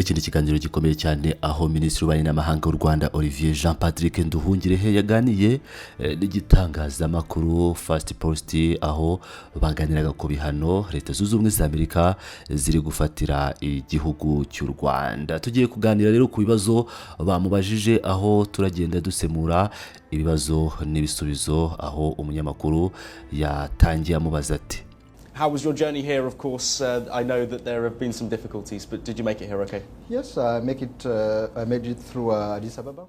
Iki ni ikiganiro gikomeye cyane, aho Minisitiri w'Ububanyi n'Amahanga w'u Rwanda, Olivier Jean Patrick Nduhungirehe, yaganiye n'igitangazamakuru First Post, aho baganiraga ku bihano Leta Zunze Ubumwe za Amerika ziri gufatira igihugu cy'u Rwanda. Tugiye kuganira rero ku bibazo bamubajije, aho turagenda dusemura ibibazo n'ibisubizo, aho umunyamakuru yatangiye amubaza ati: How was your journey here? Of course, I know that there have been some difficulties, but did you make it here okay? Yes, I make it. I made it through Addis Ababa.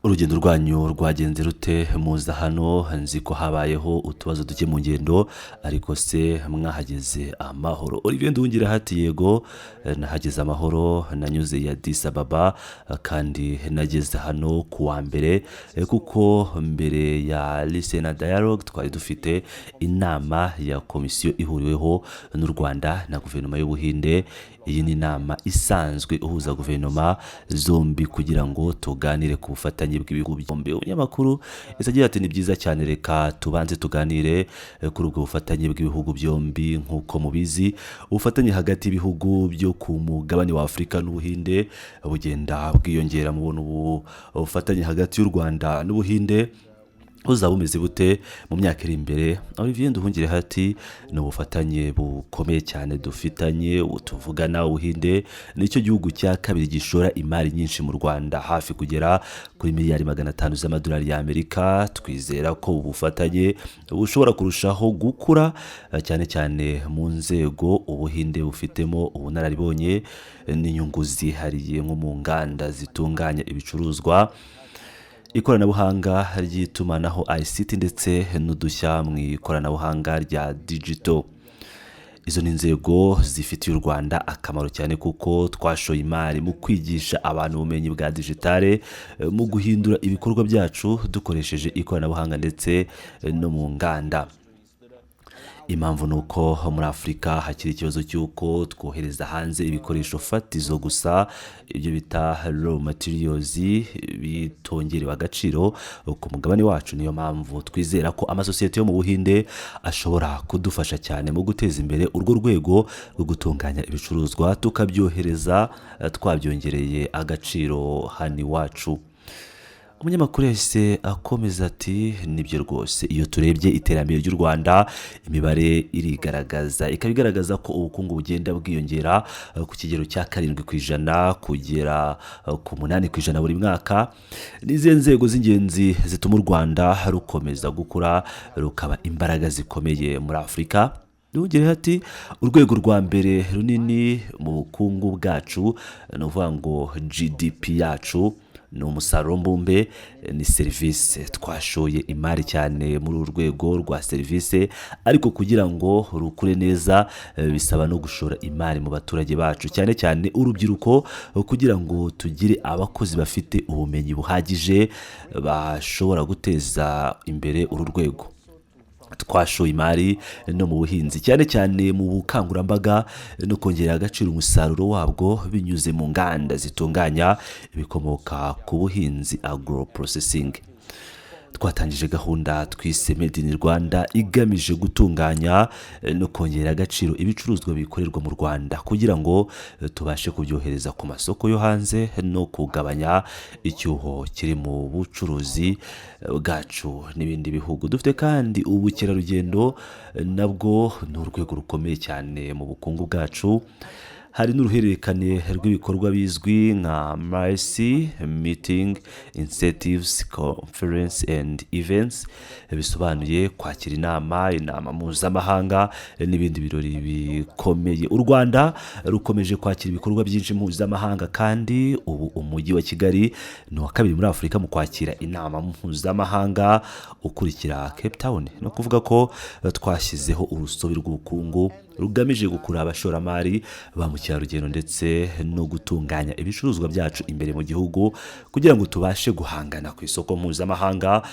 Urugendo rwanyu rwagenze rute muza hano? Nzi ko habayeho utubazo duke mu ngendo, ariko se mwahageze amahoro? Olivier Nduhungirehe ati: "Yego, nahageze amahoro. Nanyuze ya Addis Ababa kandi nageze hano ku wa mbere, kuko mbere ya Raisina Dialogue twari dufite inama ya komisiyo ihuriweho n'u Rwanda na guverinoma y'Ubuhinde. Iyi ni inama isanzwe ihuza guverinoma zombi kugira ngo tuganire ku bufatanye bw'ibihugu byombi." Umunyamakuru yahise agira ati: "Ni byiza cyane, reka tubanze tuganire kuri ubwo bufatanye bw'ibihugu byombi. Nk'uko mubizi, ubufatanye hagati y'ibihugu byo ku mugabane wa Afurika n'Ubuhinde bugenda bwiyongera. Mubona ubu ubufatanye hagati y'u Rwanda n'Ubuhinde buzaba bumeze bute mu myaka iri imbere?" Olivier Nduhungirehe ati: "Ni ubufatanye bukomeye cyane dufitanye. Ubu tuvugana, Ubuhinde nicyo gihugu cya kabiri gishora imari nyinshi mu Rwanda, hafi kugera kuri miliyari 500 z'amadolari y'Amerika. Twizera ko ubu bufatanye bushobora kurushaho gukura, cyane cyane mu nzego Ubuhinde bufitemo ubunararibonye n'inyungu zihariye, nko mu nganda zitunganya ibicuruzwa, ikoranabuhanga ry'itumanaho ICT, ndetse n'udushya mu ikoranabuhanga rya digital. Izo ni inzego zifitiye u Rwanda akamaro cyane, kuko twashoye imari mu kwigisha abantu ubumenyi bwa digital, mu guhindura ibikorwa byacu dukoresheje ikoranabuhanga, ndetse no mu nganda. Impamvu ni uko muri Afurika hakiri ikibazo cy'uko twohereza hanze ibikoresho fatizo gusa, ibyo bita raw materials, bitongerewe agaciro ku mugabane wacu. Niyo mpamvu twizera ko amasosiyete yo mu Buhinde ashobora kudufasha cyane mu guteza imbere urwo rwego rwo gutunganya ibicuruzwa, tukabyohereza twabyongereye agaciro hano iwacu." Umunyamakuru yahise akomeza ati: "Nibyo rwose, iyo turebye iterambere ry'u Rwanda, imibare irigaragaza, ikaba igaragaza ko ubukungu bugenda bwiyongera ku kigero cya 7% kugera ku 8% buri mwaka. Ni izihe nzego z'ingenzi zituma u Rwanda rukomeza gukura, rukaba imbaraga zikomeye muri Afurika?" Nduhungirehe ati: "Urwego rwa mbere runini mu bukungu bwacu, ni ukuvuga ngo GDP yacu, ni umusaruro mbumbe, ni serivisi. Twashoye imari cyane muri uru rwego rwa serivisi, ariko kugira ngo rukure neza bisaba no gushora imari mu baturage bacu, cyane cyane urubyiruko, kugira ngo tugire abakozi bafite ubumenyi buhagije bashobora guteza imbere uru rwego. Twashoye imari no mu buhinzi, cyane cyane mu bukangurambaga no kongerera agaciro umusaruro wabwo binyuze mu nganda zitunganya ibikomoka ku buhinzi, agro processing. Twatangije gahunda twise Made in Rwanda, igamije gutunganya no kongerera agaciro ibicuruzwa bikorerwa mu Rwanda kugira ngo tubashe kubyohereza ku masoko yo hanze no kugabanya icyuho kiri mu bucuruzi bwacu n'ibindi bihugu. Dufite kandi ubukerarugendo, nabwo ni urwego rukomeye cyane mu bukungu bwacu. Hari n'uruhererekane rw'ibikorwa bizwi nka MICE, Meeting, Incentives, Conference and Events, bisobanuye kwakira inama, inama mpuzamahanga n'ibindi birori bikomeye. U Rwanda rukomeje kwakira ibikorwa byinshi mpuzamahanga, kandi ubu Umujyi wa Kigali ni uwa kabiri muri Afurika mu kwakira inama mpuzamahanga, ukurikira Cape Town. Ni ukuvuga ko twashyizeho urusobe rw'ubukungu rugamije gukurura abashoramari, ba mukerarugendo, ndetse no gutunganya ibicuruzwa byacu imbere mu gihugu kugira ngo tubashe guhangana ku isoko mpuzamahanga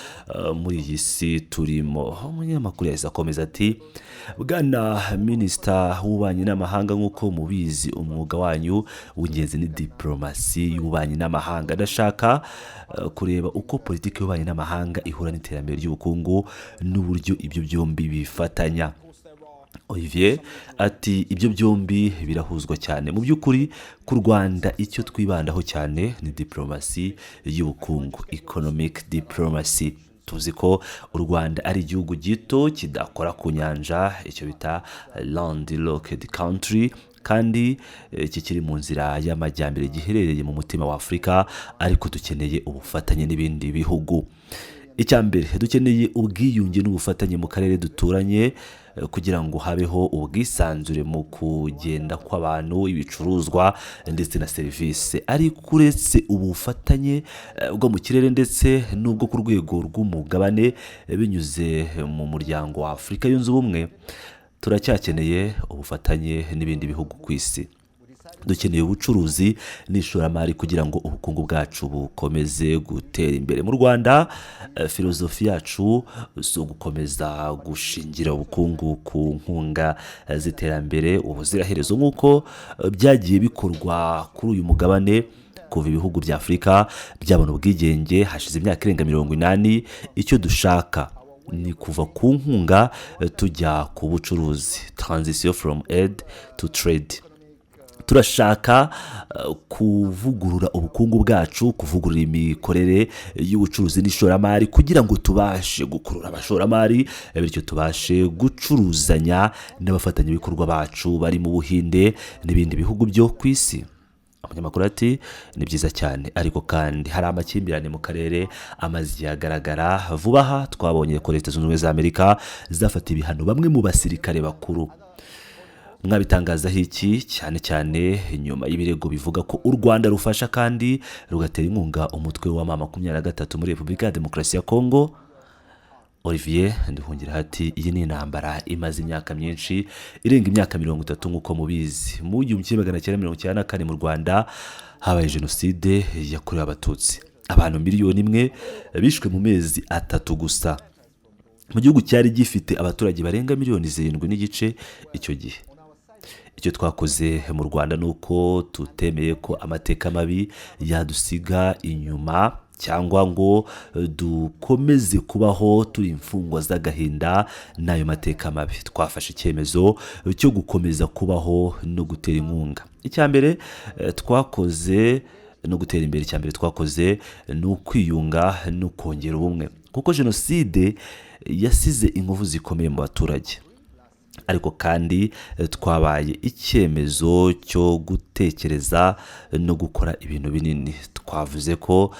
muri iyi si turimo." Umunyamakuru yahise akomeza ati: "Bwana Minisita w'Ububanyi n'Amahanga, nk'uko mubizi, umwuga wanyu w'ingenzi ni diporomasi y'ububanyi n'amahanga. Ndashaka kureba uko politiki y'ububanyi n'amahanga ihura n'iterambere ry'ubukungu n'uburyo ibyo byombi bifatanya." Olivier ati: "Ibyo byombi birahuzwa cyane. Mu by'ukuri, ku Rwanda icyo twibandaho cyane ni diplomasi y'ubukungu, economic diplomacy. Tuzi ko u Rwanda ari igihugu gito kidakora ku nyanja, icyo bita landlocked country, kandi kikiri mu nzira y'amajyambere, giherereye mu mutima wa Afurika, ariko dukeneye ubufatanye n'ibindi bihugu. Icya mbere, dukeneye ubwiyunge n'ubufatanye mu karere duturanye, kugira ngo habeho ubwisanzure mu kugenda kw'abantu, ibicuruzwa ndetse na serivisi. Ariko uretse ubufatanye bwo mu kirere ndetse n'ubwo ku rwego rw'umugabane, binyuze mu Muryango wa Afurika Yunze Ubumwe, turacyakeneye ubufatanye n'ibindi bihugu ku isi. Dukeneye ubucuruzi n'ishoramari kugira ngo ubukungu bwacu bukomeze gutera imbere. Mu Rwanda, filozofi yacu si ugukomeza gushingira ubukungu ku nkunga z'iterambere ubuziraherezo, nk'uko byagiye bikorwa kuri uyu mugabane kuva ibihugu bya Afurika byabona ubwigenge, hashize imyaka irenga 80. Icyo dushaka ni kuva ku nkunga tujya ku bucuruzi, transition from aid to trade. Turashaka kuvugurura ubukungu bwacu, kuvugurura imikorere y'ubucuruzi n'ishoramari, kugira ngo tubashe gukurura abashoramari, bityo tubashe gucuruzanya n'abafatanyabikorwa bacu bari mu Buhinde n'ibindi bihugu byo ku isi." Umunyamakuru ati: "Ni byiza cyane, ariko kandi hari amakimbirane mu karere amaze igihe agaragara. Vuba aha twabonye ko Leta Zunze Ubumwe za Amerika zafata ibihano bamwe mu basirikare bakuru. Mwabitangazaho iki, cyane cyane nyuma y'ibirego bivuga ko u Rwanda rufasha kandi rugatera inkunga umutwe wa M23 muri Repubulika ya Demokarasi ya Kongo?" Olivier Nduhungirehe ati: "Iyi ni intambara imaze imyaka myinshi, irenga imyaka 30. Nk'uko mubizi, mu 1994 mu Rwanda habaye Jenoside yakorewe Abatutsi. Abantu 1 miliyoni bishwe mu mezi 3 gusa, mu gihugu cyari gifite abaturage barenga miliyoni 7.5 icyo gihe. Icyo twakoze mu Rwanda ni uko tutemeye ko amateka mabi yadusiga inyuma, cyangwa ngo dukomeze kubaho turi imfungwa z'agahinda n'ayo mateka mabi. Twafashe icyemezo cyo gukomeza kubaho no gutera inkunga. Icya mbere twakoze no gutera imbere. Icya mbere twakoze ni ukwiyunga no kongera ubumwe, kuko jenoside yasize inkovu zikomeye mu baturage. Ariko kandi twabaye icyemezo cyo gutekereza no gukora ibintu binini. Twavuze ko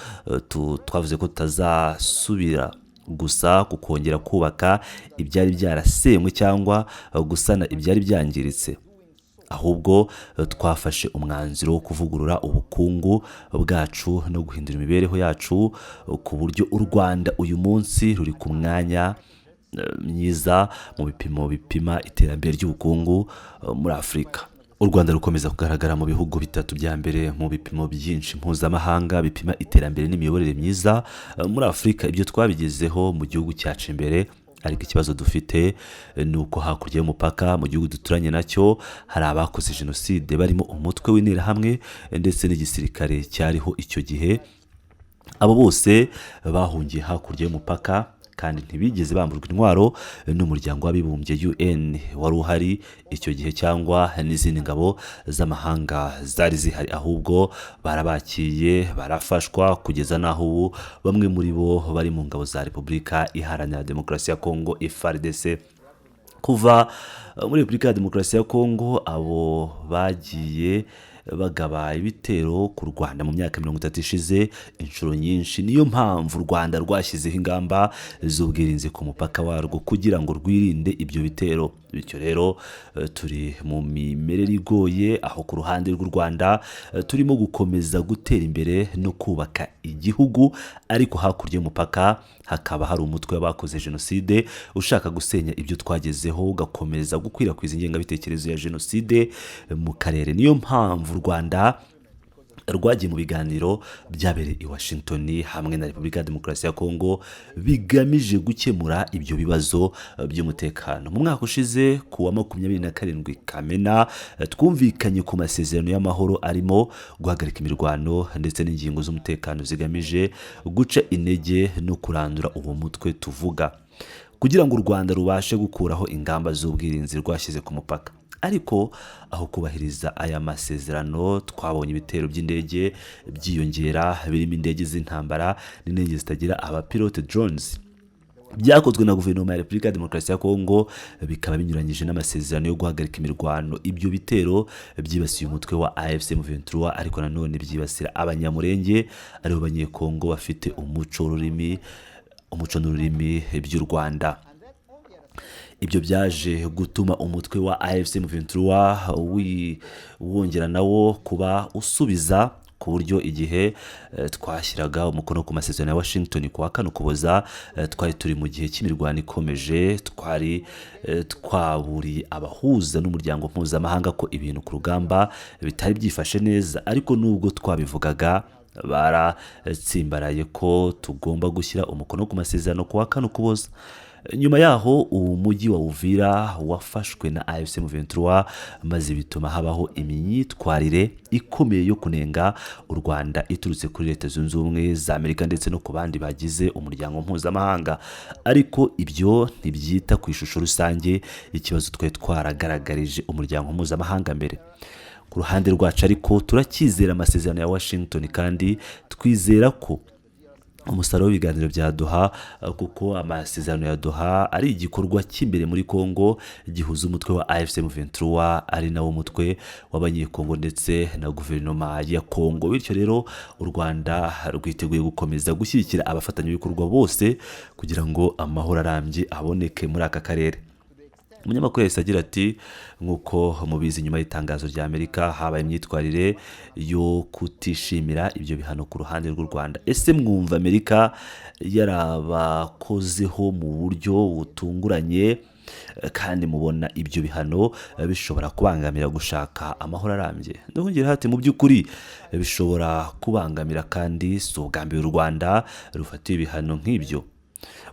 tutazasubira gusa ku kongera kubaka ibyari byarasenywe cyangwa gusana ibyari byangiritse, ahubwo twafashe umwanzuro wo kuvugurura ubukungu bwacu no guhindura imibereho yacu, ku buryo u Rwanda uyu munsi ruri ku mwanya myiza mu bipimo bipima iterambere ry'ubukungu muri Afurika. U Rwanda rukomeza kugaragara mu bihugu bitatu bya mbere mu bipimo byinshi mpuzamahanga bipima iterambere n'imiyoborere myiza muri Afurika. Ibyo twabigezeho mu gihugu cyacu imbere, ariko ikibazo dufite ni uko hakurya y'umupaka, mu gihugu duturanye nacyo, hari abakoze jenoside barimo umutwe w'Interahamwe ndetse n'igisirikare cyariho icyo gihe. Abo bose bahungiye hakurya y'umupaka, kandi ntibigeze bamburwa intwaro n'Umuryango w'Abibumbye UN wari uhari icyo gihe, cyangwa n'izindi ngabo z'amahanga zari zihari. Ahubwo barabakiye, barafashwa, kugeza n'aho ubu bamwe muri bo bari mu ngabo za Repubulika Iharanira Demokarasi ya Kongo, FARDC. Kuva muri Repubulika ya Demokarasi ya Kongo, abo bagiye bagaba ibitero ku Rwanda mu myaka 30 ishize inshuro nyinshi. Niyo mpamvu u Rwanda rwashyizeho ingamba z'ubwirinzi ku mupaka warwo kugira ngo rwirinde ibyo bitero. Bityo rero, turi mu mimerere igoye, aho ku ruhande rw'u Rwanda turimo gukomeza gutera imbere no kubaka igihugu, ariko hakurya y'umupaka hakaba hari umutwe w'abakoze jenoside ushaka gusenya ibyo twagezeho, ugakomeza gukwirakwiza ingengabitekerezo ya jenoside mu karere. Niyo mpamvu u Rwanda rwagiye mu biganiro byabereye i Washington hamwe na Repubulika ya Demokarasi ya Kongo, bigamije gukemura ibyo bibazo by'umutekano. Mu mwaka ushize, ku wa 27 Kamena, twumvikanye ku masezerano y'amahoro arimo guhagarika imirwano ndetse n'ingingo z'umutekano zigamije guca intege no kurandura uwo mutwe tuvuga." Kugira ngo u Rwanda rubashe gukuraho ingamba z'ubwirinzi rwashyize ku mupaka. Ariko aho kubahiriza aya masezerano, twabonye ibitero by'indege byiyongera, birimo indege z'intambara n'indege zitagira abapilote, drones, byakozwe na guverinoma ya Repubulika ya Demokarasi ya Kongo, bikaba binyuranyije n'amasezerano yo guhagarika imirwano. Ibyo bitero byibasiye umutwe wa AFC M23, ariko nanone byibasira Abanyamurenge, aribo Banyekongo bafite umuco n'ururimi by'u Rwanda. Ibyo byaje gutuma umutwe wa AFC M23 wongera nawo kuba usubiza, ku buryo igihe twashyiraga umukono ku masezerano ya Washington ku wa 4 Ukuboza, twari turi mu gihe cy'imirwano ikomeje. Twari twaburiye abahuza n'umuryango mpuzamahanga ko ibintu ku rugamba bitari byifashe neza, ariko nubwo twabivugaga, baratsimbaraye ko tugomba gushyira umukono ku masezerano ku wa 4 Ukuboza. Nyuma yaho, umujyi wa Uvira wafashwe na AFC M23, maze bituma habaho imyitwarire ikomeye yo kunenga u Rwanda iturutse kuri Leta Zunze Ubumwe za Amerika ndetse no ku bandi bagize umuryango mpuzamahanga. Ariko ibyo ntibyita ku ishusho rusange y'ikibazo twari twaragaragarije umuryango mpuzamahanga mbere. Ku ruhande rwacu ariko, turacyizera amasezerano ya Washington kandi twizera ko umusaruro w'ibiganiro bya Doha, kuko amasezerano ya Doha ari igikorwa cy'imbere muri Congo gihuza umutwe wa AFC M23, ari nawo mutwe w'Abanyekongo, ndetse na guverinoma ya Congo. Bityo rero, u Rwanda rwiteguye gukomeza gushyigikira abafatanyabikorwa bose kugira ngo amahoro arambye aboneke muri aka karere. Umunyamakuru yahise agira ati: "Nk'uko mubizi, nyuma y'itangazo rya Amerika habaye imyitwarire yo kutishimira ibyo bihano ku ruhande rw'u Rwanda. Ese mwumva Amerika yarabakozeho mu buryo butunguranye, kandi mubona ibyo bihano bishobora kubangamira gushaka amahoro arambye?" Ndongera ati: "Mu by'ukuri bishobora kubangamira, kandi si ubwa mbere u Rwanda rufatiwe ibihano nk'ibyo.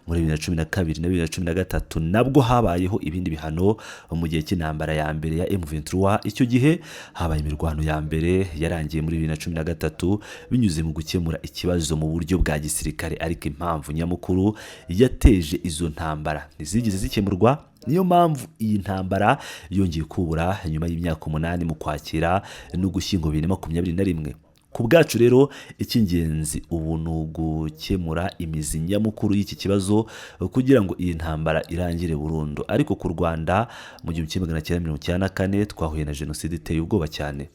Muri 2012 na 2013 nabwo habayeho ibindi bihano mu gihe cy'intambara ya mbere ya M23. Icyo gihe habaye imirwano ya mbere yarangiye muri 2013 binyuze mu gukemura ikibazo mu buryo bwa gisirikare, ariko impamvu nyamukuru yateje izo ntambara ntizigeze zikemurwa. Niyo mpamvu iyi ntambara yongeye kubura nyuma y'imyaka 8 mu Kwakira n'Ugushyingo 2021. Ku bwacu rero, icy'ingenzi ubu ni ugukemura imizi nyamukuru y'iki kibazo kugira ngo iyi ntambara irangire burundu. Ariko ku Rwanda, mu 1994 twahuye na jenoside iteye ubwoba cyane.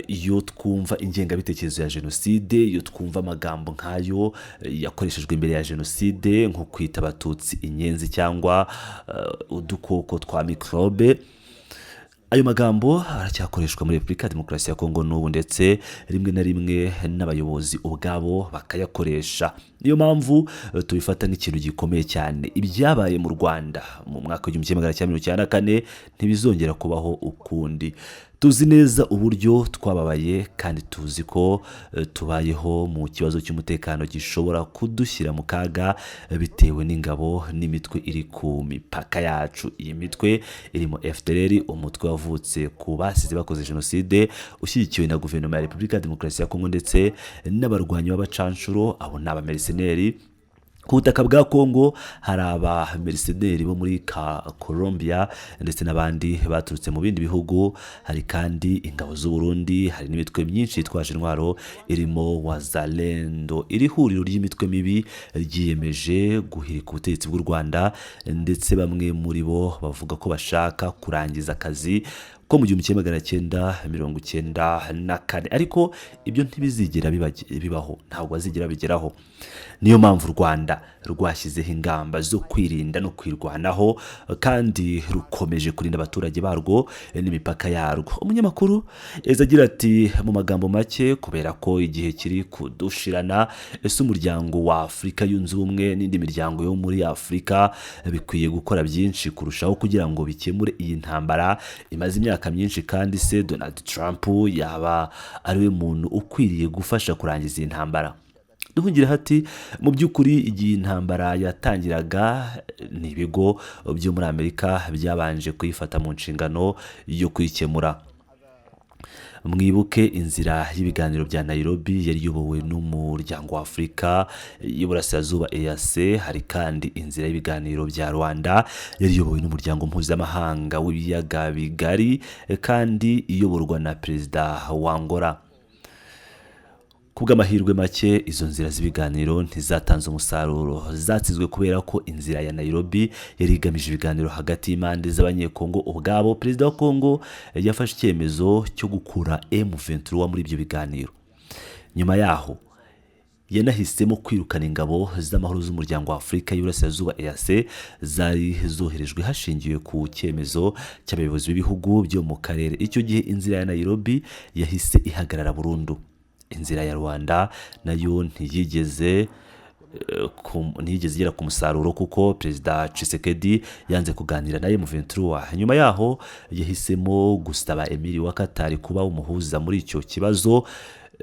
Iyo twumva ingengabitekerezo ya jenoside, iyo twumva amagambo nk'ayo yakoreshejwe imbere ya jenoside, nko kwita Abatutsi inyenzi cyangwa udukoko twa mikorobe, ayo magambo aracyakoreshwa muri Repubulika ya Demokarasi ya Kongo n'ubu, ndetse rimwe na rimwe n'abayobozi ubwabo bakayakoresha. Niyo mpamvu tubifata nk'ikintu gikomeye cyane. Ibyabaye mu Rwanda mu mwaka w'1994 ntibizongera kubaho ukundi. Tuzi neza uburyo twababaye, kandi tuzi ko tubayeho mu kibazo cy'umutekano gishobora kudushyira mu kaga bitewe n'ingabo n'imitwe iri ku mipaka yacu. Iyi mitwe irimo FDLR, umutwe wavutse ku basize bakoze jenoside, ushyigikiwe na guverinoma ya Repubulika ya Demokarasi ya Kongo, ndetse n'abarwanyi b'abacanshuro, abo ni abamercenary. Ku butaka bwa Kongo hari abamercenary bo muri Colombia ndetse n'abandi baturutse mu bindi bihugu. Hari kandi ingabo z'u Burundi, hari n'imitwe myinshi yitwaje intwaro irimo Wazalendo. Iri huriro ry'imitwe mibi ryiyemeje guhirika ubutegetsi bw'u Rwanda, ndetse bamwe muri bo bavuga ko bashaka kurangiza akazi ko mu 1994, ariko ibyo ntibizigera bibaho, ntabwo bazigera babigeraho. Niyo mpamvu u Rwanda rwashyizeho ingamba zo kwirinda no kwirwanaho, kandi rukomeje kurinda abaturage barwo n'imipaka yarwo." Umunyamakuru yahise agira ati: "Mu magambo make, kubera ko igihe kiri kudushirana, ese umuryango wa Afurika Yunze Ubumwe n'indi miryango yo muri Afurika bikwiye gukora byinshi kurushaho kugira ngo bikemure iyi ntambara imaze imyaka myinshi? Kandi se Donald Trump yaba ariwe muntu ukwiriye gufasha kurangiza iyi ntambara?" Duhungire hati: "Mu by'ukuri, igihe intambara yatangiraga, ni ibigo byo muri Amerika byabanje kuyifata mu nshingano yo kuyikemura. Mwibuke inzira y'ibiganiro bya Nairobi yari iyobowe n'Umuryango wa Afurika y'Iburasirazuba, EAC. Hari kandi inzira y'ibiganiro bya Rwanda yari iyobowe n'Umuryango Mpuzamahanga w'Ibiyaga Bigari, kandi iyoborwa na Perezida wa Angola. Ku bw'amahirwe make, izo nzira z'ibiganiro ntizatanze umusaruro. Zatsinzwe kubera ko inzira ya Nairobi yari igamije ibiganiro hagati y'impande z'Abanyekongo ubwabo. Perezida wa Kongo yafashe icyemezo cyo gukura M23 muri ibyo biganiro. Nyuma yaho yanahisemo kwirukana ingabo z'amahoro z'Umuryango wa Afurika y'Iburasirazuba, EAC, zari zoherejwe hashingiwe ku cyemezo cy'abayobozi b'ibihugu byo mu karere. Icyo gihe inzira ya Nairobi yahise ihagarara burundu. Inzira ya Rwanda nayo ntiyigeze igera ku musaruro, kuko Perezida Tshisekedi yanze kuganira na M23. Nyuma yaho yahisemo gusaba Emiri wa Qatar kuba umuhuza muri icyo kibazo.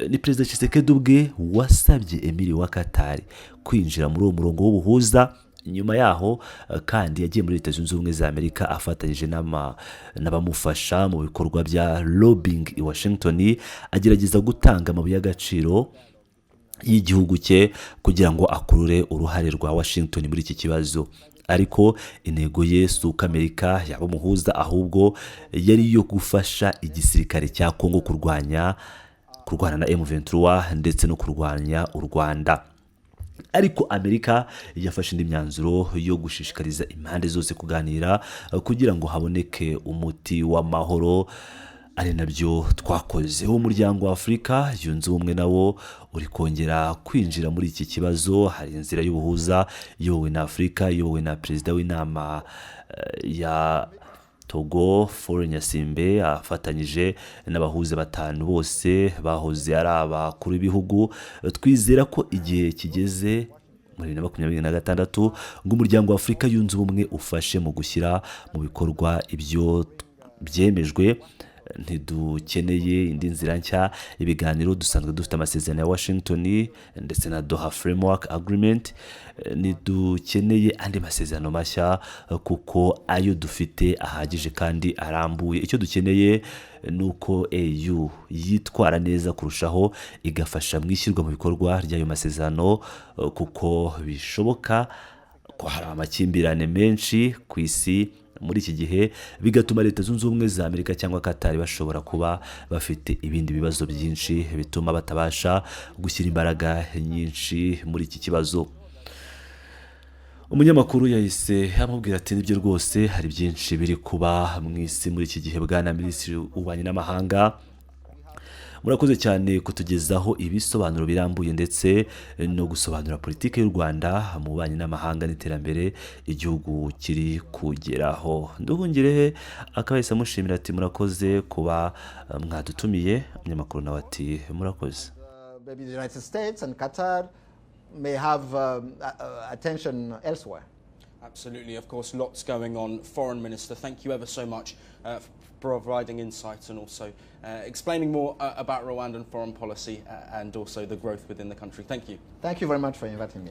Ni Perezida Tshisekedi ubwe wasabye Emiri wa Qatar kwinjira muri uwo murongo w'ubuhuza. Nyuma yaho kandi yagiye muri Leta Zunze Ubumwe za Amerika afatanyije n'abamufasha mu bikorwa bya lobbying i Washington, agerageza gutanga amabuye y'agaciro y'igihugu cye kugira ngo akurure uruhare rwa Washington muri iki kibazo. Ariko intego ye si uko Amerika yaba umuhuza, ahubwo yari iyo gufasha igisirikare cya Kongo kurwana na M23 ndetse no kurwanya u Rwanda. Ariko Amerika yafashe indi myanzuro yo gushishikariza impande zose kuganira kugira ngo haboneke umuti w'amahoro, ari nabyo twakoze. Umuryango wa Afurika Yunze Ubumwe nawo uri kongera kwinjira muri iki kibazo. Hari inzira y'ubuhuza iyobowe na Afurika, iyobowe na perezida w'inama ya Togo, Faure Gnassingbé, afatanyije n'abahuza batanu bose bahoze ari abakuru b'ibihugu. Twizera ko igihe kigeze muri 2026 ngo Umuryango wa Afurika Yunze Ubumwe ufashe mu gushyira mu bikorwa ibyo byemejwe. Ntidukeneye indi nzira nshya ibiganiro, dusanzwe dufite amasezerano ya Washington ndetse na Doha Framework Agreement. Ntidukeneye andi masezerano mashya kuko ayo dufite ahagije kandi arambuye. Icyo dukeneye ni uko AU yitwara neza kurushaho, igafasha mu ishyirwa mu bikorwa ry'ayo masezerano, kuko bishoboka ko hari amakimbirane menshi ku isi muri iki gihe, bigatuma Leta Zunze Ubumwe za Amerika cyangwa Katari bashobora kuba bafite ibindi bibazo byinshi bituma batabasha gushyira imbaraga nyinshi muri iki kibazo. Umunyamakuru yahise amubwira ati: "Nibyo rwose, hari byinshi biri kuba mu isi muri iki gihe. Bwana Minisitiri w'Ububanyi n'Amahanga, murakoze cyane kutugezaho ibisobanuro birambuye ndetse no gusobanura politiki y'u Rwanda mu bubanyi n'amahanga n'iterambere igihugu kiri kugeraho." Nduhungirehe akaba yahise amushimira ati: "Murakoze kuba mwadutumiye." Umunyamakuru nawe ati: "Murakoze." Maybe the United States and Qatar may have attention elsewhere. Absolutely, of course, lots going on. Foreign Minister, thank you ever so much for providing insight and also explaining more about Rwandan foreign policy and also the growth within the country. Thank you. Thank you very much for inviting me.